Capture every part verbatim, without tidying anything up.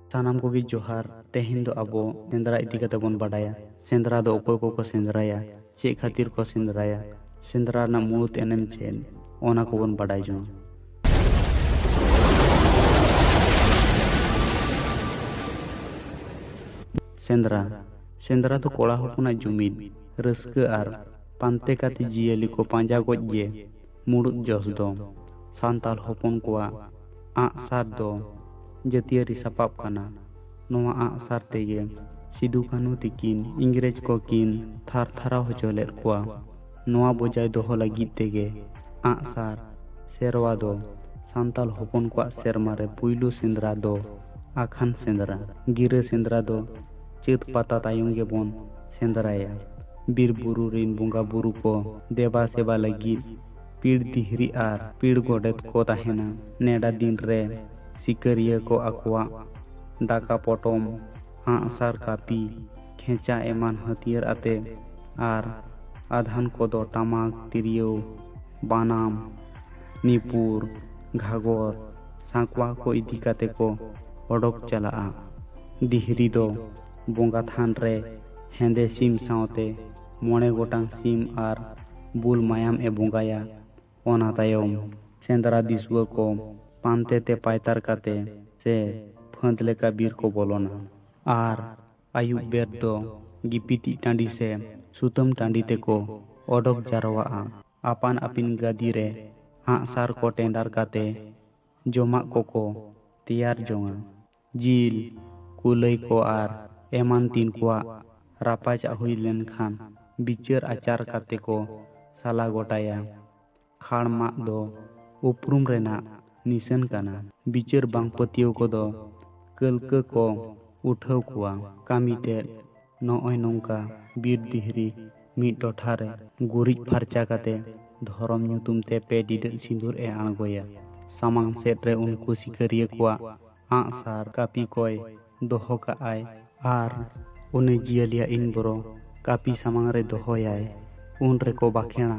ᱥᱟᱱᱟᱢ ᱠᱚᱜᱮ ᱡᱚᱦᱟᱨ᱾ ᱛᱮᱦᱮᱧ ᱫᱚ ᱟᱵᱚ ᱥᱮᱸᱫᱽᱨᱟ ᱤᱫᱤ ᱠᱟᱛᱮ ᱵᱚᱱ ᱵᱟᱰᱟᱭᱟ᱾ ᱥᱮᱸᱫᱽᱨᱟ ᱫᱚ ᱚᱠᱚᱭ ᱠᱚᱠᱚ ᱥᱮᱸᱫᱽᱨᱟᱭᱟ, ᱪᱮᱫ ᱠᱷᱟᱹᱛᱤᱨ ᱠᱚ ᱥᱮᱸᱫᱽᱨᱟᱭᱟ, ᱥᱮᱸᱫᱽᱨᱟ ᱨᱮᱱᱟᱜ ᱢᱩᱲᱩᱫ ᱮᱱᱮᱢ ᱪᱮᱫ, ᱚᱱᱟ ᱠᱚᱵᱚᱱ ᱵᱟᱰᱟᱭ ᱡᱚᱝᱟ᱾ ᱥᱮᱸᱫᱽᱨᱟ᱾ ᱥᱮᱸᱫᱽᱨᱟ ᱫᱚ ᱠᱚᱲᱟ ᱦᱚᱯᱚᱱᱟᱜ ᱡᱩᱢᱤᱫ, ᱨᱟᱹᱥᱠᱟᱹ ᱟᱨ ᱯᱟᱱᱛᱮ ᱠᱟᱛᱮ ᱡᱤᱭᱟᱹᱞᱤ ᱠᱚ ᱯᱟᱸᱡᱟ ᱜᱚᱡ ᱜᱮ ᱢᱩᱲᱩᱫ ᱡᱚᱥ ᱫᱚ᱾ ᱥᱟᱱᱛᱟᱲ ᱦᱚᱯᱚᱱ ᱠᱚᱣᱟᱜ ᱟᱸᱜ ᱥᱟᱨ ᱫᱚ ᱡᱟᱹᱛᱤᱭᱟᱹᱨᱤ ᱥᱟᱯᱟᱵ ᱠᱟᱱᱟ᱾ ᱱᱚᱣᱟ ᱟᱸᱜ ᱥᱟᱨ ᱛᱮᱜᱮ ᱥᱤᱫᱩ ᱠᱟᱹᱱᱦᱩ ᱛᱤᱠᱤᱱ ᱤᱝᱨᱮᱡᱽ ᱠᱚ ᱠᱤᱱ ᱛᱷᱟᱨ ᱛᱷᱟᱨᱟᱣ ᱦᱚᱪᱚ ᱞᱮᱫ ᱠᱚᱣᱟ᱾ ᱱᱚᱣᱟ ᱵᱚᱡᱟᱭ ᱫᱚᱦᱚ ᱞᱟᱹᱜᱤᱫ ᱛᱮᱜᱮ ᱟᱸᱜ ᱥᱟᱨ ᱥᱮᱨᱣᱟ ᱫᱚ ᱥᱟᱱᱛᱟᱲ ᱦᱚᱯᱚᱱ ᱠᱚᱣᱟᱜ ᱥᱮᱨᱢᱟ ᱨᱮ ᱯᱩᱭᱞᱩ ᱥᱮᱸᱫᱽᱨᱟ ᱫᱚ ᱟᱠᱷᱟᱱ ᱥᱮᱸᱫᱽᱨᱟ, ᱜᱤᱨᱟᱹ ᱥᱮᱸᱫᱽᱨᱟ ᱫᱚ ᱪᱟᱹᱛ ᱯᱟᱛᱟ ᱛᱟᱭᱚᱢ ᱜᱮᱵᱚᱱ ᱥᱮᱸᱫᱽᱨᱟᱭᱟ᱾ ᱵᱤᱨ ᱵᱩᱨᱩ ᱨᱤᱱ ᱵᱚᱸᱜᱟ ᱵᱩᱨᱩ ᱠᱚ ᱫᱮᱵᱟ ᱥᱮᱵᱟ ᱞᱟᱹᱜᱤᱫ ᱯᱤᱲ ᱫᱤᱦᱨᱤ ᱟᱨ ᱯᱤᱲ ᱜᱚᱰᱮᱛ ᱠᱚ ᱛᱟᱦᱮᱱᱟ᱾ ᱱᱮᱰᱟ ᱫᱤᱱ ᱨᱮ ᱥᱤᱠᱟᱹᱨᱤᱭᱟᱹ ᱠᱚ ᱟᱠᱚᱣᱟᱜ ᱫᱟᱠᱟ ᱯᱚᱴᱚᱢ, ᱟᱸᱜ ᱥᱟᱨ, ᱠᱟᱹᱯᱤ, ᱠᱷᱮᱸᱪᱟ ᱮᱢᱟᱱ ᱦᱟᱹᱛᱭᱟᱹᱨ ᱟᱛᱮ ᱟᱨ ᱟᱫᱷᱟᱱ ᱠᱚᱫᱚ ᱴᱟᱢᱟᱠ, ᱛᱤᱨᱭᱳ, ᱵᱟᱱᱟᱢ, ᱱᱤᱯᱩᱨ, ᱜᱷᱟᱜᱚᱨ, ᱥᱟᱸᱠᱣᱟ ᱠᱚ ᱤᱫᱤ ᱠᱟᱛᱮ ᱠᱚ ᱚᱰᱚᱠ ᱪᱟᱞᱟᱜᱼᱟ᱾ ᱫᱤᱦᱨᱤ ᱫᱚ ᱵᱚᱸᱜᱟ ᱛᱷᱟᱱ ᱨᱮ ᱦᱮᱸᱫᱮ ᱥᱤᱢ ᱥᱟᱶᱛᱮ ᱢᱚᱬᱮ ᱜᱚᱴᱟᱝ ᱥᱤᱢ ᱟᱨ ᱵᱩᱞ ᱢᱟᱭᱟᱢ ᱮ ᱵᱚᱸᱜᱟᱭᱟ᱾ ᱚᱱᱟ ᱛᱟᱭᱚᱢ ᱥᱮᱸᱫᱽᱨᱟ ᱫᱤᱥᱩᱣᱟᱹ ᱠᱚ ᱯᱟᱱᱛᱮ ᱛᱮ ᱯᱟᱭᱛᱟᱨ ᱠᱟᱛᱮ ᱥᱮ ᱯᱷᱟᱹᱫᱽ ᱞᱮᱠᱟ ᱵᱤᱨ ᱠᱚ ᱵᱚᱞᱚᱱᱟ ᱟᱨ ᱟᱹᱭᱩᱵ ᱵᱮᱨ ᱫᱚ ᱜᱤᱯᱤᱛᱤᱡ ᱴᱟᱺᱰᱤ ᱥᱮ ᱥᱩᱛᱟᱹᱢ ᱴᱟᱺᱰᱤ ᱛᱮᱠᱚ ᱚᱰᱚᱠ ᱡᱟᱨᱣᱟᱜᱼᱟ᱾ ᱟᱯᱟᱱ ᱟᱹᱯᱤᱱ ᱜᱟᱹᱫᱤ ᱨᱮ ᱟᱸᱜ ᱥᱟᱨ ᱠᱚ ᱴᱮᱸᱰᱟᱨ ᱠᱟᱛᱮ ᱡᱚᱢᱟᱜ ᱠᱚᱠᱚ ᱛᱮᱭᱟᱨ ᱡᱚᱝᱟ᱾ ᱡᱤᱞ, ᱠᱩᱞᱟᱹᱭ ᱠᱚ ᱟᱨ ᱮᱢᱟᱱ ᱛᱤᱱ ᱠᱚᱣᱟᱜ ᱨᱟᱯᱟᱪᱟᱜ ᱦᱩᱭ ᱞᱮᱱᱠᱷᱟᱱ ᱵᱤᱪᱟᱹᱨ ᱟᱪᱟᱨ ᱠᱟᱛᱮ ᱠᱚ ᱥᱟᱞᱟ ᱜᱚᱴᱟᱭᱟ᱾ ᱠᱷᱟᱲ ᱢᱟᱜ ᱫᱚ ᱩᱯᱨᱩᱢ ᱨᱮᱱᱟᱜ ᱱᱤᱥᱟᱹᱱ ᱠᱟᱱᱟ᱾ ᱵᱤᱪᱟᱹᱨ ᱵᱟᱝ ᱯᱟᱹᱛᱭᱟᱹᱣ ᱠᱚᱫᱚ ᱠᱟᱹᱞᱠᱟᱹ ᱠᱚ ᱩᱴᱷᱟᱹᱣ ᱠᱚᱣᱟ᱾ ᱠᱟᱹᱢᱤ ᱛᱮᱫ ᱱᱚᱜᱼᱚᱭ ᱱᱚᱝᱠᱟ ᱵᱤᱨ ᱫᱤᱦᱨᱤ ᱢᱤᱫ ᱴᱚᱴᱷᱟ ᱨᱮ ᱜᱩᱨᱤᱡ ᱯᱷᱟᱨᱪᱟ ᱠᱟᱛᱮ ᱫᱷᱚᱨᱚᱢ ᱧᱩᱛᱩᱢ ᱛᱮ ᱯᱮ ᱰᱤᱰᱟᱹᱜ ᱥᱤᱸᱫᱩᱨ ᱮ ᱟᱬᱜᱚᱭᱟ᱾ ᱥᱟᱢᱟᱝ ᱥᱮᱫ ᱨᱮ ᱩᱱᱠᱩ ᱥᱤᱠᱟᱹᱨᱤᱭᱟᱹ ᱠᱚᱣᱟᱜ ᱟᱸᱜ ᱥᱟᱨ ᱠᱟᱹᱯᱤ ᱠᱚᱭ ᱫᱚᱦᱚ ᱠᱟᱜᱼᱟᱭ ᱟᱨ ᱩᱱᱤ ᱡᱤᱭᱟᱹᱞᱤᱭᱟᱜ ᱤᱱ ᱵᱚᱨᱚ ᱠᱟᱹᱯᱤ ᱥᱟᱢᱟᱝ ᱨᱮ ᱫᱚᱦᱚᱭᱟᱭ᱾ ᱩᱱ ᱨᱮᱠᱚ ᱵᱟᱠᱷᱮᱬᱟ,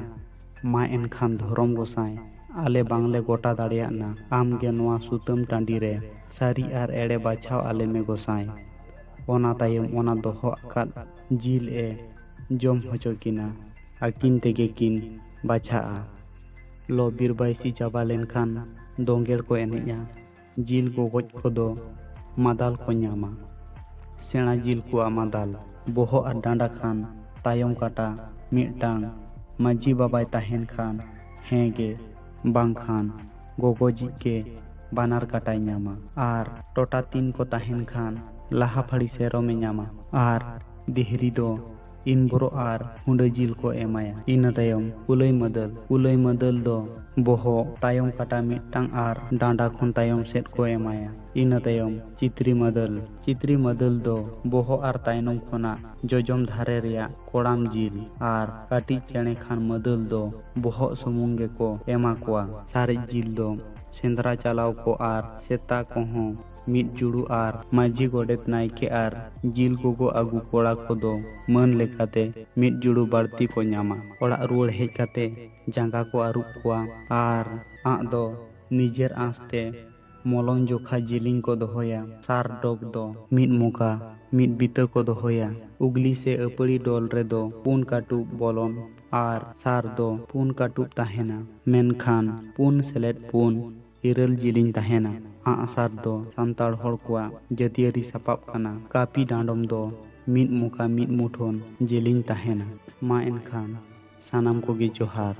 "ᱢᱟ ᱮᱱᱠᱷᱟᱱ ᱫᱷᱚᱨᱚᱢ ᱜᱚᱸᱥᱟᱭ, ᱟᱞᱮ ᱵᱟᱝᱞᱮ ᱜᱚᱴᱟ ᱫᱟᱲᱮᱭᱟᱜᱼᱱᱟ᱾ ᱟᱢ ᱜᱮ ᱱᱚᱣᱟ ᱥᱩᱛᱟᱹᱢ ᱴᱟᱺᱰᱤ ᱨᱮ ᱥᱟᱹᱨᱤ ᱟᱨ ᱮᱲᱮ ᱵᱟᱪᱷᱟᱣ ᱟᱞᱮ ᱢᱮ ᱜᱚᱸᱥᱟᱭ᱾ ᱚᱱᱟ ᱛᱟᱭᱚᱢ ᱚᱱᱟ ᱫᱚᱦᱚ ᱟᱠᱟᱫ ᱡᱤᱞ ᱮ ᱡᱚᱢ ᱦᱚᱪᱚ ᱠᱤᱱᱟ᱾ ᱟᱹᱠᱤᱱ ᱛᱮᱜᱮ ᱠᱤᱱ ᱵᱟᱪᱷᱟᱜᱼᱟ᱾ ᱞᱚ ᱵᱤᱨ ᱵᱟᱹᱭᱥᱤ ᱪᱟᱵᱟ ᱞᱮᱱᱠᱷᱟᱱ ᱫᱚᱸᱜᱮᱲ ᱠᱚ ᱮᱱᱮᱡᱼᱟ᱾ ᱡᱤᱞ ᱜᱚᱜᱚᱡ ᱠᱚᱫᱚ ᱢᱟᱫᱟᱞ ᱠᱚ ᱧᱟᱢᱟ᱾ ᱥᱮᱬᱟ ᱡᱤᱞ ᱠᱚᱣᱟᱜ ᱢᱟᱫᱟᱞ, ᱵᱚᱦᱚᱜ ᱟᱨ ᱰᱟᱸᱰᱟ ᱠᱷᱟᱱ ᱛᱟᱭᱚᱢ ᱠᱟᱴᱟ ᱢᱤᱫᱴᱟᱝ, ᱢᱟᱹᱡᱷᱤ ᱵᱟᱵᱟᱭ ᱛᱟᱦᱮᱱ ᱠᱷᱟᱱ ᱦᱮᱸ ᱜᱮ ᱵᱟᱝᱠᱷᱟᱱ ᱜᱚᱜᱚᱡᱤᱡ ᱜᱮ ᱵᱟᱱᱟᱨ ᱠᱟᱴᱟᱭ ᱧᱟᱢᱟ᱾ ᱟᱨ ᱴᱚᱴᱟ ᱛᱤᱱ ᱠᱚ ᱛᱟᱦᱮᱱ ᱠᱷᱟᱱ ᱞᱟᱦᱟ ᱯᱷᱟᱹᱲᱤ ᱥᱮᱨᱚᱢᱮ ᱧᱟᱢᱟ᱾ ᱟᱨ ᱫᱤᱦᱨᱤ ᱫᱚ ᱤᱱᱵᱩᱨᱚ ᱟᱨ ᱦᱩᱸᱰᱟᱹ ᱡᱤᱞ ᱠᱚ ᱮᱢᱟᱭᱟ᱾ ᱤᱱᱟᱹ ᱛᱟᱭᱚᱢ ᱠᱩᱞᱟᱹᱭ ᱢᱟᱹᱫᱟᱹᱞ᱾ ᱠᱩᱞᱟᱹᱭ ᱢᱟᱹᱫᱟᱹᱞ ᱫᱚ ᱵᱚᱦᱚᱜ, ᱛᱟᱭᱚᱢ ᱠᱟᱴᱟ ᱢᱤᱫᱴᱟᱝ ᱟᱨ ᱰᱟᱸᱰᱟ ᱠᱷᱚᱱ ᱛᱟᱭᱚᱢ ᱥᱮᱫ ᱠᱚ ᱮᱢᱟᱭᱟ᱾ ᱤᱱᱟᱹ ᱛᱟᱭᱚᱢ ᱪᱤᱛᱨᱤ ᱢᱟᱹᱫᱟᱹᱞ᱾ ᱪᱤᱛᱨᱤ ᱢᱟᱹᱫᱟᱹᱞ ᱫᱚ ᱵᱚᱦᱚᱜ ᱟᱨ ᱛᱟᱭᱱᱚᱢ ᱠᱷᱚᱱᱟᱜ ᱡᱚᱡᱚᱢ ᱫᱷᱟᱨᱮ ᱨᱮᱭᱟᱜ ᱠᱚᱲᱟᱢ ᱡᱤᱞ ᱟᱨ ᱠᱟᱹᱴᱤᱡ ᱪᱮᱬᱮ ᱠᱷᱟᱱ ᱢᱟᱹᱫᱟᱹᱞ ᱫᱚ ᱵᱚᱦᱚᱜ ᱥᱩᱢᱩᱝ ᱜᱮᱠᱚ ᱮᱢᱟ ᱠᱚᱣᱟ᱾ ᱥᱟᱨᱮᱡ ᱡᱤᱞ ᱫᱚ ᱥᱮᱸᱫᱽᱨᱟ ᱪᱟᱞᱟᱣ ᱠᱚ ᱟᱨ ᱥᱮᱛᱟ ᱠᱚᱦᱚᱸ ᱢᱤᱫ ᱡᱩᱲᱩ ᱟᱨ ᱢᱟᱹᱡᱷᱤ ᱜᱚᱰᱮᱛ ᱱᱟᱭᱠᱮ ᱟᱨ ᱡᱤᱞ ᱜᱚᱜᱚ ᱟᱹᱜᱩ ᱠᱚᱲᱟ ᱠᱚᱫᱚ ᱢᱟᱹᱱ ᱞᱮᱠᱟᱛᱮ ᱢᱤᱫ ᱡᱩᱲᱩ ᱵᱟᱹᱲᱛᱤ ᱠᱚ ᱧᱟᱢᱟ᱾ ᱚᱲᱟᱜ ᱨᱩᱣᱟᱹᱲ ᱦᱮᱡ ᱠᱟᱛᱮ ᱡᱟᱸᱜᱟ ᱠᱚ ᱟᱹᱨᱩᱵ ᱠᱚᱣᱟ ᱟᱨ ᱟᱸᱜ ᱫᱚ ᱱᱤᱡᱮᱨ ᱟᱸᱥ ᱛᱮ ᱢᱚᱞᱚᱝ ᱡᱚᱠᱷᱟ ᱡᱮᱞᱮᱧ ᱠᱚ ᱫᱚᱦᱚᱭᱟ᱾ ᱥᱟᱨ ᱰᱚᱜᱽ ᱫᱚ ᱢᱤᱫ ᱢᱚᱠᱟ, ᱢᱤᱫ ᱵᱤᱛᱟᱹ ᱠᱚ ᱫᱚᱦᱚᱭᱟ᱾ ᱩᱜᱽᱞᱤ ᱥᱮ ᱟᱹᱯᱟᱹᱲᱤ ᱰᱚᱞ ᱨᱮᱫᱚ ᱯᱩᱱ ᱠᱟᱹᱴᱩᱵ ᱵᱚᱞᱚᱱ ᱟᱨ ᱥᱟᱨ ᱫᱚ ᱯᱩᱱ ᱠᱟᱹᱴᱩᱵ ᱛᱟᱦᱮᱱᱟ᱾ ᱢᱮᱱᱠᱷᱟᱱ ᱯᱩᱱ ᱥᱮᱞᱮᱫ ᱯᱩᱱ ᱤᱨᱟᱹᱞ ᱡᱮᱞᱮᱧ ᱛᱟᱦᱮᱱᱟ᱾ ᱟᱸᱜᱼᱥᱟᱨ ᱫᱚ ᱥᱟᱱᱛᱟᱲ ᱦᱚᱲ ᱠᱚᱣᱟᱜ ᱡᱟᱹᱛᱤᱭᱟᱹᱨᱤ ᱥᱟᱯᱟᱵ ᱠᱟᱱᱟ᱾ ᱠᱟᱹᱯᱤ ᱰᱟᱸᱰᱚᱢ ᱫᱚ ᱢᱤᱫ ᱢᱚᱠᱟ ᱢᱤᱫ ᱢᱩᱴᱷᱟᱹᱱ ᱡᱮᱞᱮᱧ ᱛᱟᱦᱮᱱᱟ᱾ ᱢᱟ ᱮᱱᱠᱷᱟᱱ ᱥᱟᱱᱟᱢ ᱠᱚᱜᱮ ᱡᱚᱦᱟᱨ᱾